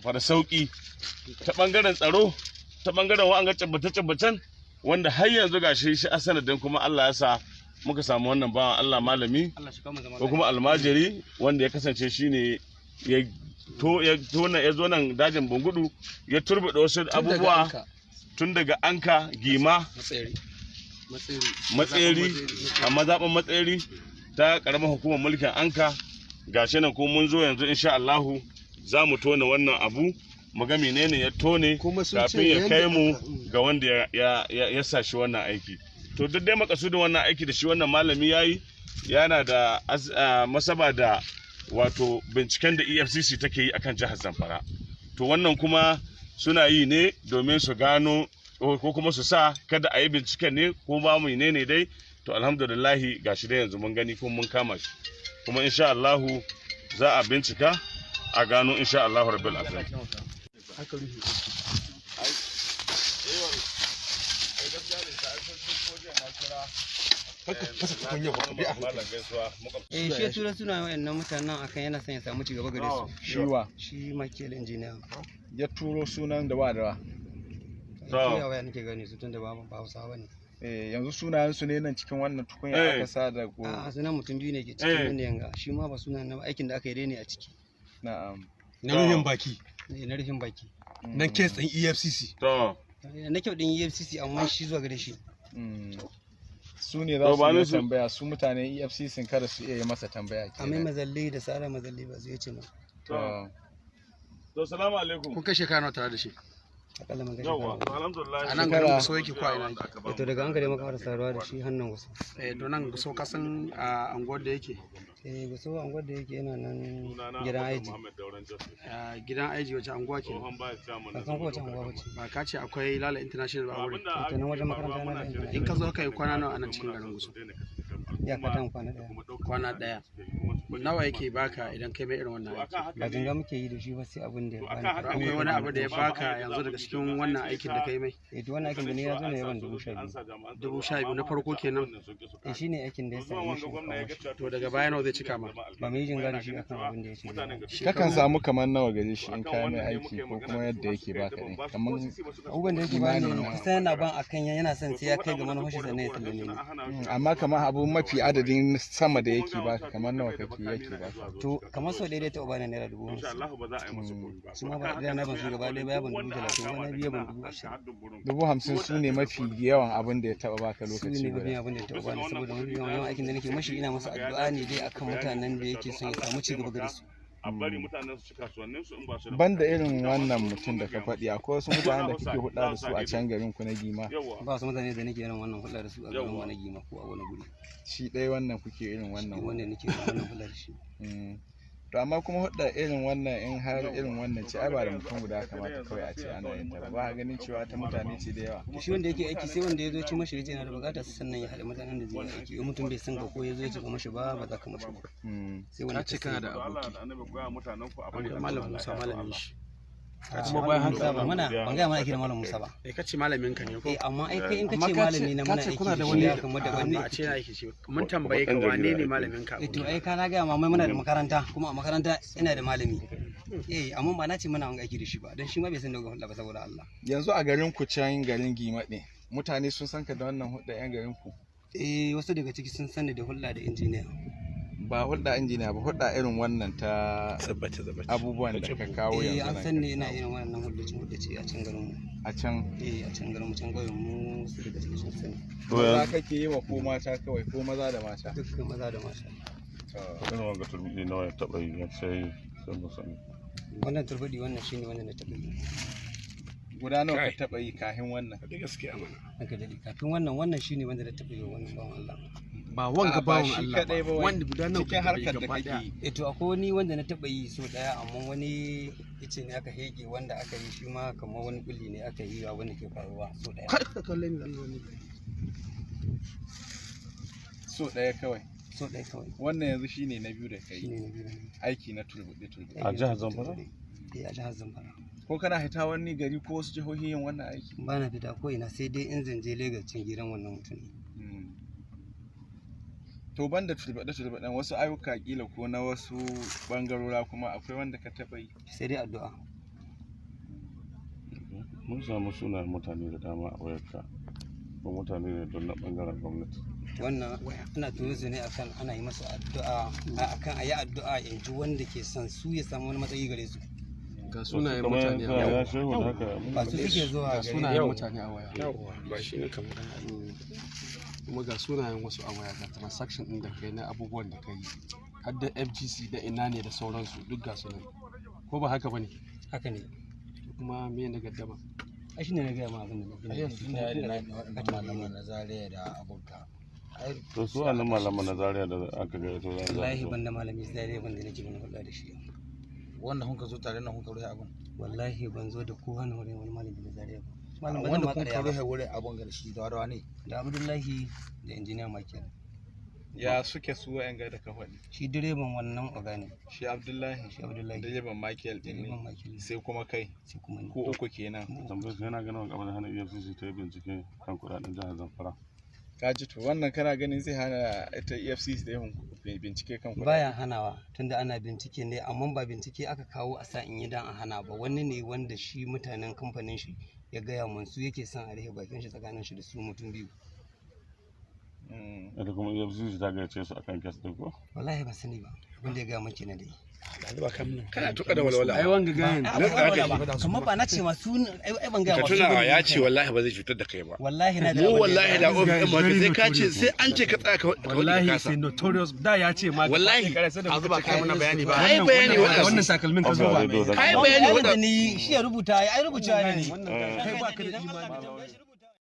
Fara sauki ta bangaren tsaro, ta bangaren wa'anga cabbace-cabbacen wanda har yanzu ga shi a sanadin kuma Allah ya sa muka samu wannan bawan Allah, malami ko kuma almajiri, wanda ya kasance shine ya to ya tona, ya zo nan dajin Bungudu, ya turbuɗe wasu abubuwa tun daga Anka, Gima, Matseri, a mazaɓin Matseri ta ƙaramar hukumar mulkin Anka. Gashi nan ko mun zo yanzu, insha Allahu za mu tona wannan abu mu ga menene ya tone kafin ya kai mu ga wanda ya sa shi wannan aiki. To, duk dai makasudin wannan aiki da shi wannan malami yayi yana da masaba da wato binciken da EFCC take yi akan jihar Zamfara. To, wannan kuma suna yi ne domin su gano ko kuma su sa kada a yi binciken ne ko ba mu ne dai. To, alhamdulillahi, gashi dai yanzu mun gani kuma mun kama shi, kuma insha Allahu za a bincika a gano, insha Allahu rabbil alamin. Aka rufe. Fasa tukunya ba bi a hankali. Eh, shi ya tura suna wayannan mutanen akan yana son ya samu cigaba gare su. Shiwa? Shi Michael Engineer. Ya turo sunan da wa da wa? To. Ya waya nake gane su, tunda ba Hausawa bane. Eh, yanzu sunayen su ne nan cikin wannan tukunya aka sa da ko? A, sunan mutum biyu ne ke cikin wanda yanga, shi ma ba sunan na aikin da aka yi dai ne a ciki. Na'am. Na rufin baki. Ne, na rufin baki. Nan case ɗin EFCC. To. Na kyau din EFCC, amma shi zuwa gare shi. Su ne To, za ba su ni yi su- tambaya, su mutanen EFCC kada su iya yi masa tambaya Amai kenan. Mazalli da Sara Mazalli ba su yace ma. To. To, salamu alaikum. Kun kai shekara nawa tare da shi? Akalla mun ga Yawwa. shekara. Alhamdulillah. A nan garin Gusau yake ko a ina yake? Eh, to, daga an gare maka fara saruwa da shi hannun wasu. Eh, to, nan Gusau ka san a anguwar da yake? Eh, Gusau, anguwar da yake yana nan gidan aiji. A gidan aiji, wace anguwa ke? Ban san kowace anguwa bace. Ba ka ce akwai Lala International ba a wurin? To, nan wajen makaranta na da. In ka zo ka yi kwana nawa a nan cikin garin Gusau? Ya ka kwana daya. Kwana ɗaya. Nawa yake baka idan kai mai irin wannan aiki? Ba jinga muke yi da shi ba, sai abin da ya bani. Akwai wani abu da ya baka yanzu daga cikin wannan aikin da kai mai? Eh, to, wannan aikin da ne ya zo ne yawan 12,000. 12,000 na farko kenan? Eh, shine aikin da ya sami shi kawo shi. To, daga baya nawa zai cika ma? Ba mu yi jinga da shi akan abin da ya ce zai ba. Kakan samu kamar nawa gare shi in kai mai aiki, ko kuma yadda yake baka ne kamar? Abubuwan da yake bani Kimanin nawa? Kusan yana ban akan yana son sai ya kai ga manufar shi sannan ya sallame ni. Amma kamar abu mafi adadin sama da yake baka, kamar nawa kake yake baka? To, kamar sau ɗaya dai taɓa bani ₦50,000. Su ma ba ɗaya na ban su gaba ɗaya ba, ya ban 30,000, wani biyu ya ban 20,000. 50,000 su ne mafi yawan abin da ya taba baka Su lokaci ne mafi guda? abin da ya taɓa bani, saboda mafi yawan aikin da nake mashi ina masa addu'a ne dai akan mutanen da yake son ya samu ci gaba gare su. A bari mutanen su ci kasuwannin su in ba su da Banda irin wannan mutum da ka faɗi, akwai wasu mutanen da kake hulɗa da su a can garin ku na Gima? Yawa. Ba wasu mutane da nake irin wannan hulɗa da su a garin wani Gima ko a wani guri. Shi ɗaya wannan kuke irin wannan? Wanda nake irin wannan hulɗa da shi. To, amma kuma hulɗa irin wannan, in har irin wannan ce, ai ba da mutum guda ya kamata kawai a ce ana yin ta ba. Ba ka ganin cewa ta mutane ce da yawa? To, shi wanda yake aiki, sai wanda ya zo ci mashi yace yana da bukata, sannan ya haɗa mutanen da zai yi aiki. In mutum bai san ka ko ya zo ya ce ka mashi ba, ba za ka mashi ba. Sai wanda Ka ce kana da aboki. Aboki. Malam Musa, malamin shi. Kuma bayan haka ba mana ban gaya mana aiki da Malam Musa ba. Eh, ka ce malamin ka ne ko? Eh, amma ai kai in ka Amma ce ka ce- malami na ka muna ce aiki kuna da da shi wani ya kamar daban ne. Ba a ce na aiki shi. Mun tambaye ka wane ne malamin ka? Eh, to, ai ka na gaya ma mai muna da makaranta, kuma a makaranta ina da malami. Eh, amma ba na ce muna wani aiki da shi ba, dan shi ma bai san daga hulɗa ba, saboda Allah. Yanzu a garin ku can garin Gima ɗin, mutane sun san ka da wannan hulɗa, yan garin ku? Eh, wasu daga ciki sun sani da hulɗa da injiniya. Ba hulɗa injiniya ba, hulɗa irin wannan ta Tsabbace tsabbace. abubuwan da ka kawo Eh, yanzu an nan san ka ni ina kawo. irin wannan hulɗace hulɗace a can garin mu. A can? Eh, a can garin mu, can ƙauyen mu, wasu daga ciki sun sani. Maza kake yi wa ko mata kawai, ko maza da mata? Dukkan maza da mata. To. Irin wanga turbi nawa ya taɓa yi ya sai sai mu sani. Wannan turbaɗi, wannan shine wanda na taɓa yi. Guda nawa ka taɓa yi kahin wannan? Da gaskiya mana. Ranka daɗe, kafin wannan, wannan shine wanda na taɓa yi wa wannan bawan Allah. Ba wanga A'a, ba bawan shi Allah kaɗai ba. ba wai. Wanda guda nawa Cikin ka taɓa yi harkar da gaba kake ɗaya? yi. Eh, to, akwai wani wanda na taɓa yi so ɗaya, amma wani ice ne aka hege wanda aka yi shi ma kamar wani kulli ne aka yi abin da ke faruwa so ɗaya. Kar ka kalle ni da Allah ne. So ɗaya kawai? So ɗaya kawai. Wannan yanzu shine na biyu da kai? Shine na biyu. Aiki na turbuɗe turbuɗe? A jihar Zamfara? Eh, a jihar Zamfara. Ko kana hita wani gari ko wasu jihohi yin wannan aiki? Ba na fita ko ina, sai dai in zan je Lagos cin gidan wannan mutum. To, banda turbaɗe turbaɗen wasu ayyuka kila ko na wasu bangarora, kuma akwai wanda ka taɓa yi? Sai dai addu'a. Mun samu sunayen mutane da dama a wayarka, ko mutane ne don na bangaren gwamnati. Wannan ana turo su ne akan ana yi masa addu'a, akan a yi addu'a in ji wanda ke son su ya samu wani matsayi gare su. Ga sunayen Kamar mutane a yanzu waya. ya shehu da haka. Ba su suke zuwa Ga gare sunayen mutane a waya. Yawwa, ba shi ne kamar. Kuma ga sunayen wasu a waya, ga transaction din da kai na abubuwan da kai, har da FGC da ina ne da sauransu, duk ga sunan, ko ba haka bane? Haka ne. Kuma me na gaddama? Ai shine na gaya ma abin da na Yanzu ne da na waɗannan malaman na Zaria da abunka. Ai To, su wannan malaman na Zaria da aka ga to za Wallahi ban da malami Zaria ban da nake wani hulɗa da shi. Wanda kun ka zo tare nan kun ka rufe abun. Wallahi ban zo da kowa na wurin wani malami na Zaria ba, malam, ba zan Wanda ma kun ka ƙarya ba. rufe wurin abun ga shi da wadawa ne. Da Abdullahi da Injiniya Michael. Ya suke su wa'yan da ka faɗi? Shi direban wannan oga ne. Shi Abdullahi? Shi Abdullahi. Direban Michael din Direban ne? Michael ne. Sai kuma kai? Sai kuma ni. Ko uku kenan. Tambayar su, yana ganin wani kamar hana EFCC ta yi bincike kan kudaden jihar Zamfara. Ka ji, to wannan kana ganin zai hana ita EFCC da yin bincike kan kuɗaɗe? Baya hanawa, tunda ana bincike ne, amma ba bincike aka kawo a sa in yi dan a hana ba. Wani ne wanda shi mutanen kamfanin shi ya gaya mun su yake son a rufe bakin shi tsakanin shi da su mutum biyu. Ita kuma EFCC ta gayyace su akan case din, ko? Wallahi ban sani ba, abin da ya gaya mun kenan dai. Kana tuka da walwala. Ai wanga gayan A'a, ba ba, kamar ba na ce ma su ai ai ban gaya Ka ma su tuna bane. ya ce wallahi ba zai cutar da kai ba. Wallahi na da Mu abin da wallahi ya da gaya. ofis ɗin mu sai ka ce, sai an ce ka tsaya ka faɗi wallahi ka kasa. sai notorious da ya ce ma. Wallahi. A zuba kai mana bayani ba. Ai bayani waɗansu. Wannan takalmin ka zo ba. Kai bayani Bayanin da waɗansu. ni shi ya rubuta, ai rubuta ne. Wannan kai baka da imani.